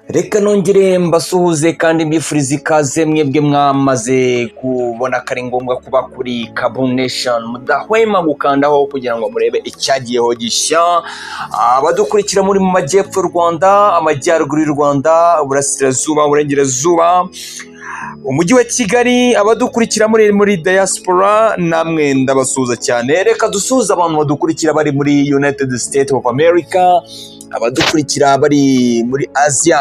Reka nongere mbasuhuze kandi mbifurize ikaze, mwebwe mwamaze kubona ko ari ngombwa kuba kuri Kabu Nation, mudahwema gukandaho kugira ngo murebe icyagiyeho gishya. Abadukurikira muri mu majyepfo y'u Rwanda, amajyaruguru y'u Rwanda, uburasirazuba, uburengerazuba, umujyi wa Kigali, abadukurikira muri diaspora, namwe ndabasuhuza cyane. Reka dusuhuze abantu badukurikira bari muri United States of America, abadukurikira bari muri Asia,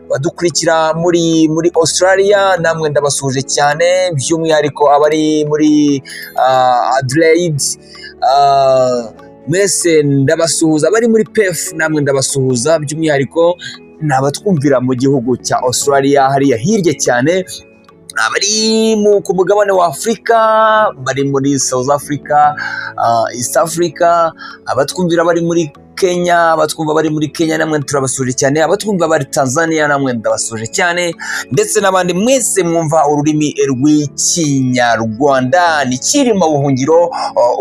abadukurikira muri Australia, namwe ndabasuhuje cyane, by'umwihariko abari muri Adelaide, mwese ndabasuhuza. Abari muri Perth, namwe ndabasuhuza, by'umwihariko ni abatwumvira mu gihugu cya Australia hariya hirya cyane. Abari ku mugabane wa Afurika, bari muri South Africa, East Africa, abatwumvira bari muri Kenya, abatwumva bari muri Kenya namwe turabasuhuje cyane, abatwumva bari Tanzania namwe ndabasuhuje cyane, ndetse n'abandi mwese mwumva ururimi rw'Ikinyarwanda. Ni Cyilima Buhungiro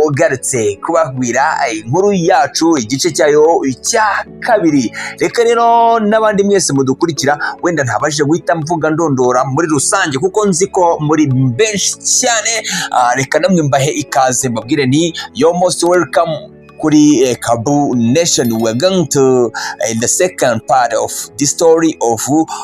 ugarutse kubabwira inkuru yacu, igice cyayo cya kabiri. Reka rero n'abandi mwese mudukurikira, wenda ntabashije guhita mvuga ndondora muri rusange kuko nzi ko muri benshi cyane, reka namwe mbahe ikaze, mbabwire nti "You're most welcome" kuri Kabu Nation. We are going to the second part of the story of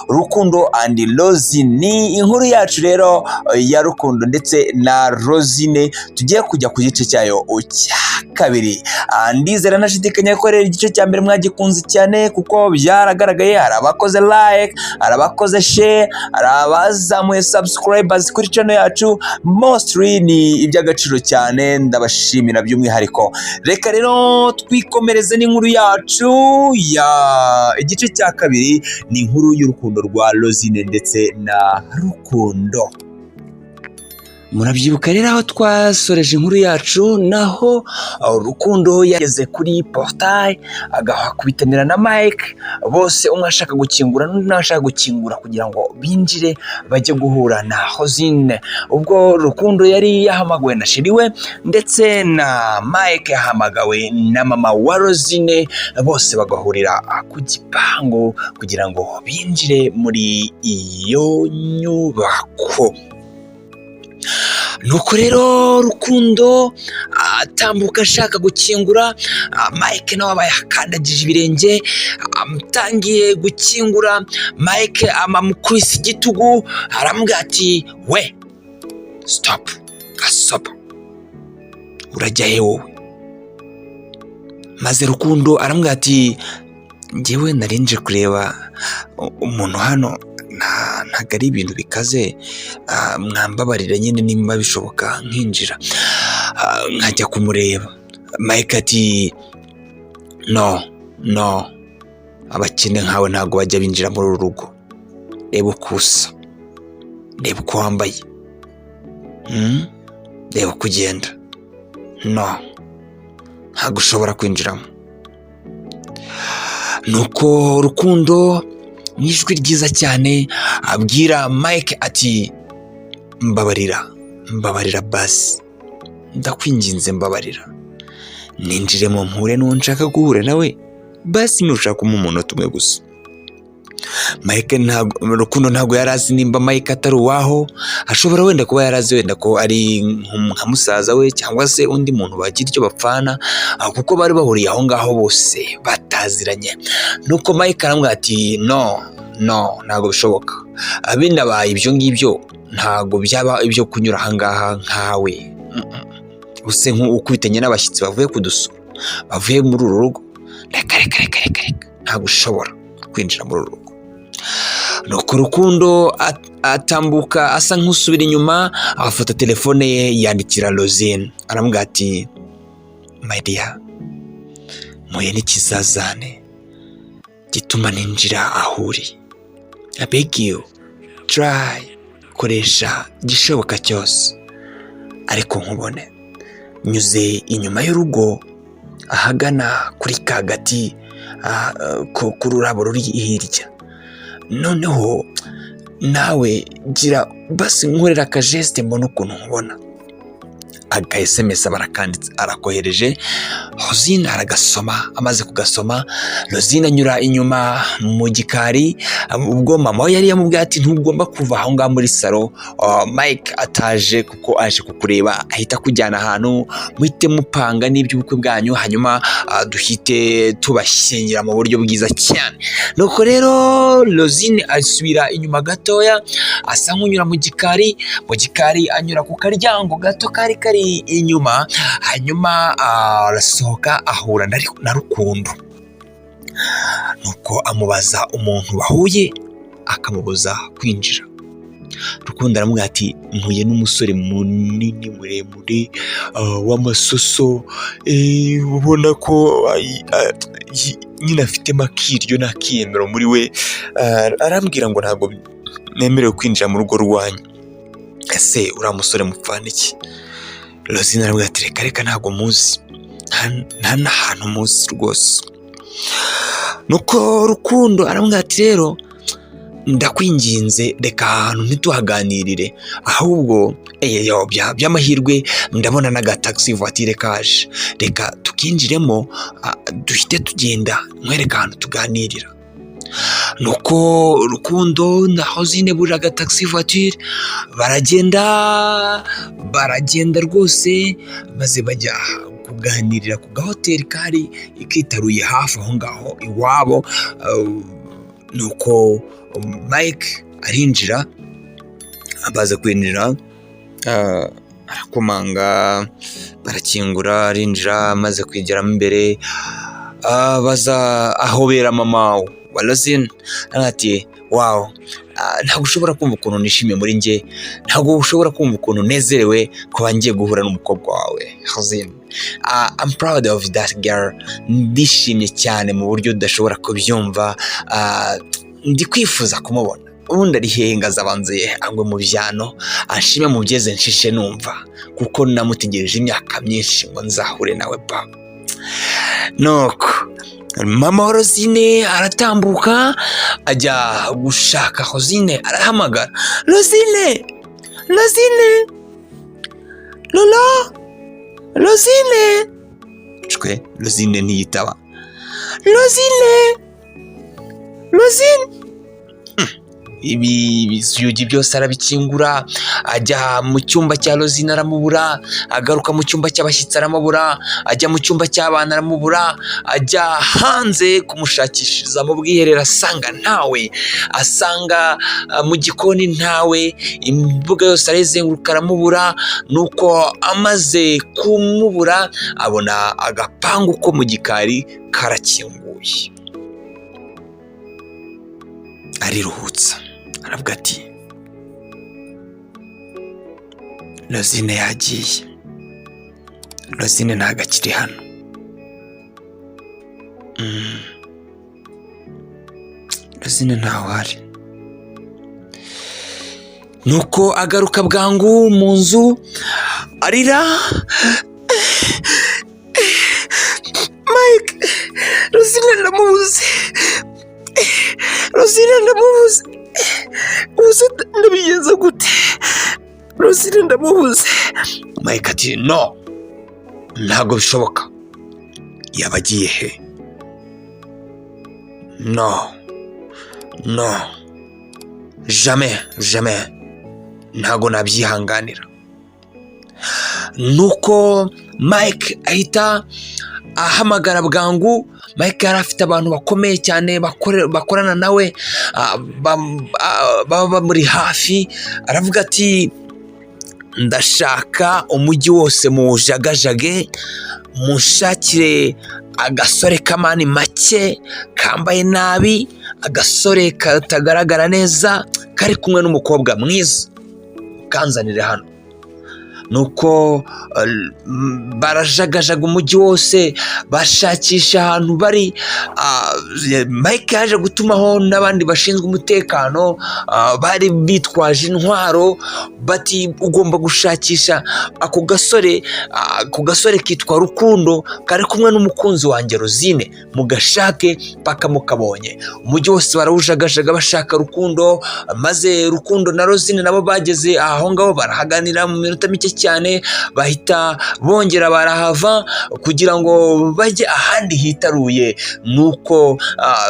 Rukundo and Rosine. Ni inkuru yacu rero ya Rukundo ndetse na Rosine, tugiye kujya ku gice cyayo cya kabiri. Ndizera ntashidikanya ko rero igice cya mbere mwagikunze cyane, kuko byaragaragaye: hari abakoze like, hari abakoze share, hari abazamuye subscribers kuri channel yacu. Mostly ni iby'agaciro cyane, ndabashimira by'umwihariko. Reka rero twikomereze n'inkuru yacu ya igice cya kabiri, ni inkuru y'urukundo rwa Rosine ndetse na Rukundo. Murabyibuka rero aho twasoreje inkuru yacu, naho Rukundo yageze kuri portail agakubitanira na Mike, bose umwe ashaka gukingura n'undi nawe ashaka gukingura kugira ngo binjire bajye guhura na Rosine. Ubwo Rukundo yari yahamagawe na chéri we, ndetse na Mike yahamagawe na mama wa Rosine, bose bagahurira ku gipangu kugira ngo binjire muri iyo nyubako. Nuko rero Rukundo atambuka ashaka gukingura, Mike nawe aba yakandagije ibirenge, amutangiye gukingura. Mike amamukubise igitugu, aramubwira ati: "We, stop, gasopo, urajya he wowe?" Maze Rukundo aramubwira ati: "Njyewe nari nje kureba umuntu hano, ntabwo ari ibintu bikaze, mwambabarira nyine nimba bishoboka nkinjira, nkajya kumureba." Mike ati: "No, no, abakene nkawe ntabwo bajya binjira muri uru rugo. Reba uko usa, reba uko wambaye, Reba uko ugenda. No, ntabwo ushobora kwinjiramo." Nuko Rukundo mu ijwi ryiza cyane abwira Mike ati: "Mbabarira, mbabarira basi, ndakwinginze, mbabarira ninjiremo mpure n'uwo nshaka guhura nawe. Basi nushaka umpa umunota umwe gusa." Mike ntabwo, Rukundo ntabwo yari azi nimba Mike atari uwaho, ashobora wenda kuba yari azi wenda ko ari nka musaza we cyangwa se undi muntu bagira icyo bapfana, kuko bari bahuriye aho ngaho bose bataziranye. Nuko Mike aramubwira ati: "No, no, ntabwo bishoboka. Binabaye ibyo ngibyo, ntabwo byaba ibyo kunyura aha ngaha nkawe use nk'ukubitanye n'abashyitsi bavuye kudusura, bavuye muri uru rugo. Reka, reka, reka, reka, reka, ntabwo ushobora kwinjira muri uru rugo." Nuko Rukundo atambuka asa nk'usubira inyuma, afata telefone ye, yandikira Rosine, aramubwira ati: "My dear, mpuye n'ikizazane gituma ninjira aho uri. I beg you, try, koresha igishoboka cyose ariko nkubone. Nyuze inyuma y'urugo ahagana kuri ka gati k'ururabo ruri hirya. Noneho nawe gira basi nkorera akageste mbona ukuntu nkubona." Aka SMS barakanditse, arakohereje. Rosine aragasoma. Amaze kugasoma, Rosine anyura inyuma mu gikari. Ubwo mama we yari yamubwiye ati: "Ntugomba kuva aho ngaho muri salo Mike ataje, kuko aje kukureba, ahita akujyana ahantu muhite mupanga n'iby'ubukwe bwanyu, hanyuma duhite tubashyingira mu buryo bwiza cyane." Nuko rero Rosine asubira inyuma gatoya, asa nk'unyura mu gikari. Mu gikari anyura ku karyango gato kari kari inyuma, hanyuma arasohoka, ahura na Rukundo. Nuko amubaza umuntu bahuye, akamubuza kwinjira. Rukundo aramubwira ati: "Mpuye n'umusore munini muremure, w'amasoso, ubona ko nyine afitemo akiryo n'akiyemero muri we, arambwira ngo ntabwo nemerewe kwinjira mu rugo rwanyu. Ese uriya musore mupfana iki?" Rosine aramubwira ati: "Reka reka, ntabwo muzi, nta n'ahantu muzi rwose." Nuko Rukundo aramubwira ati: "Rero ndakwinginze, reka ahantu ntituhaganirire, ahubwo by'amahirwe ndabona n'agatagisi voiture kaje, reka tukinjiremo, duhite tugenda nkwereka ahantu tuganirira." Nuko Rukundo na Rosine burira agatagisi voiture, baragenda, baragenda rwose, maze bajya kuganirira ku gahoteli kari kitaruye hafi aho ngaho iwabo. Nuko Mike arinjira. Baza kwinjira, arakomanga, barakingura, arinjira. Amaze kwigeramo imbere, baza ahobera mama wa Rosine, ati: "Wow, ntabwo ushobora kumva ukuntu nishimiye muri njye, ntabwo ushobora kumva ukuntu nezerewe kuba ngiye guhura n'umukobwa wawe Rosine. I'm proud of that girl, ndishimye cyane mu buryo udashobora kubyumva, ndi kwifuza kumubona. Ubundi ari hehe ngo azabanze angwe mu byano, anshime mu byeze nshishe numva, kuko namutegereje imyaka myinshi ngo nzahure nawe papa." Nuko mama wa Rosine aratambuka, ajya gushaka Rosine, arahamagara: "Rosine, Rosine, Lolo, Rosine!" Cwe, Rosine ntiyitaba. "Rosine, Rosine!" Ibi bizugi byose arabikingura, ajya mu cyumba cya Rosine aramubura, agaruka mu cyumba cy'abashyitsi aramubura, ajya mu cyumba cy'abana aramubura, ajya hanze kumushakishiriza mu bwiherero asanga ntawe, asanga mu gikoni ntawe, imbuga yose arayizenguruka aramubura. Nuko amaze kumubura, abona agapangu ko mu gikari karakinguye, ariruhutsa, aravuga ati: "Rosine yagiye, Rosine ntabwo akiri hano. Rosine ntawe uhari." Nuko agaruka bwangu mu nzu arira: "Mike, Rosine ndamubuze, Rosine ndamubuze, ubu ndabigenza gute? Rosine ndamubuze." Mike ati: "No, ntabwo bishoboka, yaba agiye he? No, no, jamais, jamais, ntabwo nabyihanganira." Nuko Mike ahita ahamagara bwangu. Mike yari afite abantu bakomeye cyane bakorana nawe, baba bamuri hafi. Aravuga ati: "Ndashaka umujyi wose muwujagajage, munshakire agasore k'amani make, kambaye nabi, agasore katagaragara neza, kari kumwe n'umukobwa mwiza, ukanzanire hano." Nuko barajagajaga umujyi wose, bashakisha ahantu bari. Mike yaje gutumaho n'abandi bashinzwe umutekano, bari bitwaje intwaro, bati: "Ugomba gushakisha ako gasore, ako gasore kitwa Rukundo, kari kumwe n'umukunzi wanjye Rosine, mugashake paka mukabonye." Umujyi wose barawujagajaga bashaka Rukundo, maze Rukundo na Rosine nabo bageze aho ngaho, barahaganira mu minota mike. cyane. Bahita bongera barahava kugira ngo bajye ahandi hitaruye. Nuko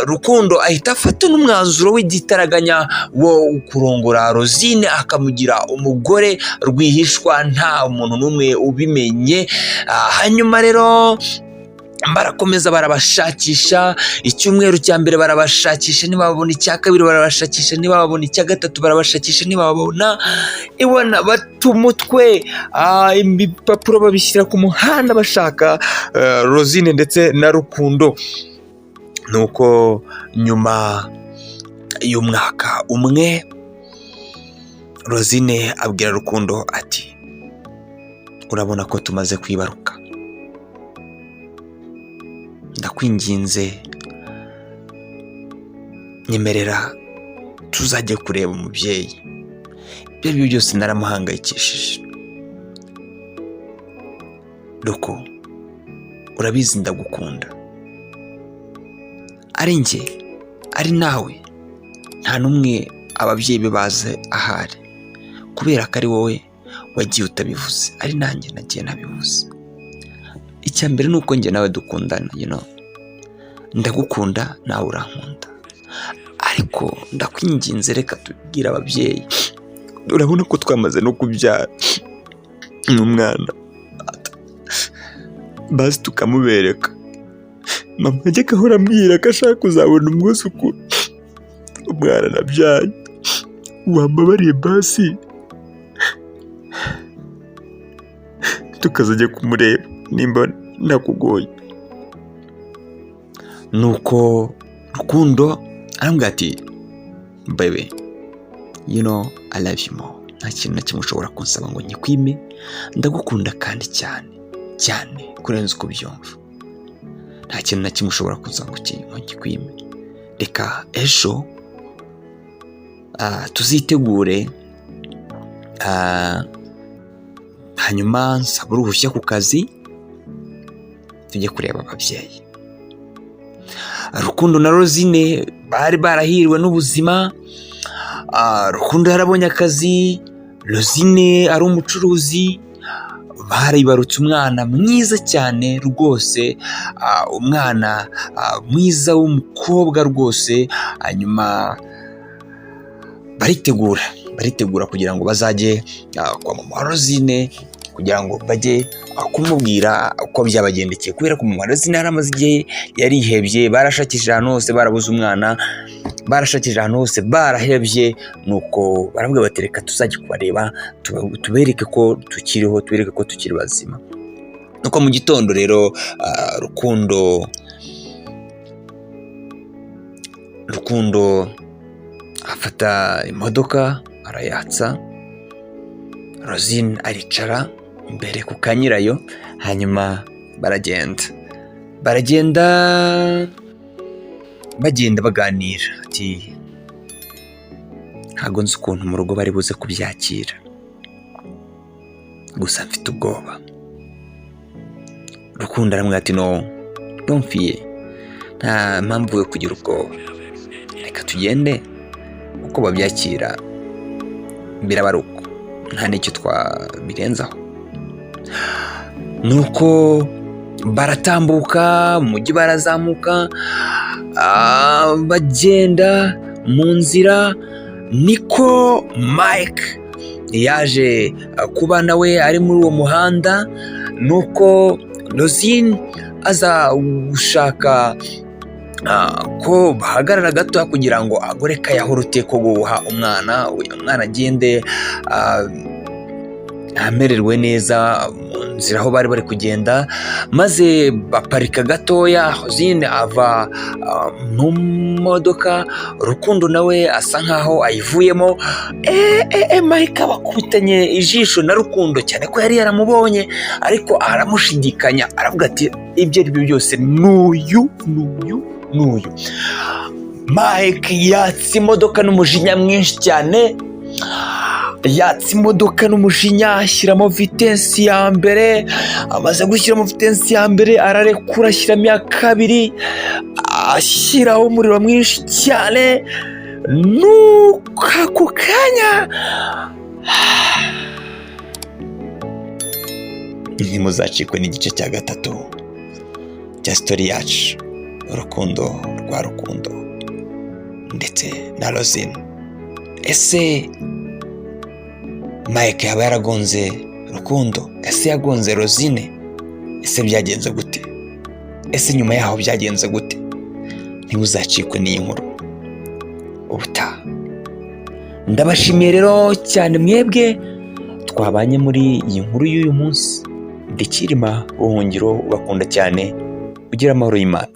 Rukundo ahita afata n'umwanzuro w'igitaraganya wo kurongora Rosine, akamugira umugore rwihishwa, nta muntu n'umwe ubimenye. Hanyuma rero barakomeza barabashakisha. Icyumweru cya mbere barabashakisha ntibababona, icya kabiri barabashakisha ntibababona, icya gatatu barabashakisha ntibababona. Ibona bata umutwe, ibipapuro babishyira ku muhanda bashaka Rosine ndetse na Rukundo. Nuko nyuma y'umwaka umwe, Rosine abwira Rukundo ati: "Urabona ko tumaze kwibaruka, ndakwinginze nyemerera tuzajye kureba umubyeyi. Ibyo ari byo byose naramuhangayikishije. Ruko, urabizi ndagukunda. Ari njye, ari nawe, nta n'umwe ababyeyi be bazi ahari, kubera ko ari wowe wagiye utabivuze, ari nanjye nagiye nabivuze. Icya mbere ni uko njye nawe dukundana. Ndagukunda, nawe urankunda, ariko ndakwinginze reka tubwire ababyeyi. Urabona ko twamaze no kubyara n'umwana, basi tukamubereka. Mama ajya agahora ambwira ko ashaka kuzabona umwuzukuru, umwana nabyaye. Wambabariye basi tukazajya kumureba, nimba nakugoye?" Nuko Rukundo arambwira ati: "Baby, you know I love you more. Nta kintu na kimwe ushobora kunsaba ngo nyikwime. Ndagukunda kandi cyane cyane kurenza uko ubyumva. Nta kintu na kimwe ushobora kunsaba ngo nyikwime. Reka ejo tuzitegure, hanyuma nsaba uruhushya ku kazi tujye kureba ababyeyi." Rukundo na Rosine bari barahiriwe n'ubuzima. Rukundo yarabonye akazi, Rosine ari umucuruzi. Baribarutse umwana mwiza cyane rwose, umwana mwiza w'umukobwa rwose. Hanyuma baritegura kugira ngo bazajye kwa mama wa Rosine, kugira ngo bajye kumubwira uko byabagendekeye, kubera ko mama wa Rosine yari amaze igihe yarihebye. Barashakishije ahantu hose barabuze umwana, barashakishije ahantu hose barahebye. Nuko baravuga bati: "Reka tuzajye kubareba, tubereke ko tukiriho, tubereke ko tukiri bazima." Nuko mu gitondo rero Rukundo afata imodoka arayatsa, Rosine aricara imbere ku kanyirayo, hanyuma baragenda. Bagenda baganira, ati: "Ntabwo nzi ukuntu mu rugo bari buze kubyakira, gusa mfite ubwoba." Rukundo aramubwira ati: "No, don't fear, nta mpamvu yo kugira ubwoba. Reka tugende, uko babyakira biraba ari uko, nta n'icyo twabirenzaho." Nuko baratambuka mu mujyi, barazamuka, bagenda mu nzira niko Mike yaje kuba nawe ari muri uwo muhanda. Nuko Rosine aza gushaka ko bahagarara gato kugira ngo agure kayahurute ko guha umwana, uyu mwana agende amererwe neza mu nzira aho bari bari kugenda. Maze baparika gatoya, Rosine ava mu modoka, Rukundo nawe asa nkaho ayivuyemo. Mike abakubitanye ijisho na Rukundo, cyane ko yari yaramubonye, ariko aramushidikanya, aravuga ati: "Ibyo ari byo byose n'uyu, n'uyu, n'uyu." Mike yatse imodoka n'umujinya mwinshi cyane, yatse imodoka n'umujinya, ashyiramo vitesse ya mbere. Amaze gushyiramo vitesse ya mbere, ararekura, ashyiramo iya kabiri, ashyiraho umuriro mwinshi cyane. Nuko ako kanya Ntimuzacikwe n'igice cya gatatu cya story yacu, urukundo rwa Rukundo ndetse na Rosine. Ese Mike yaba yaragonze Rukundo? Ese yagonze Rosine? Ese byagenze gute? Ese nyuma yaho byagenze gute? Ntimuzacikwe n'iyi nkuru ubutaha. Ndabashimiye rero cyane mwebwe twabanye muri iyi nkuru y'uyu munsi. Ndikirima Buhungiro, ubakunda cyane, ugira amahoro y'Imana.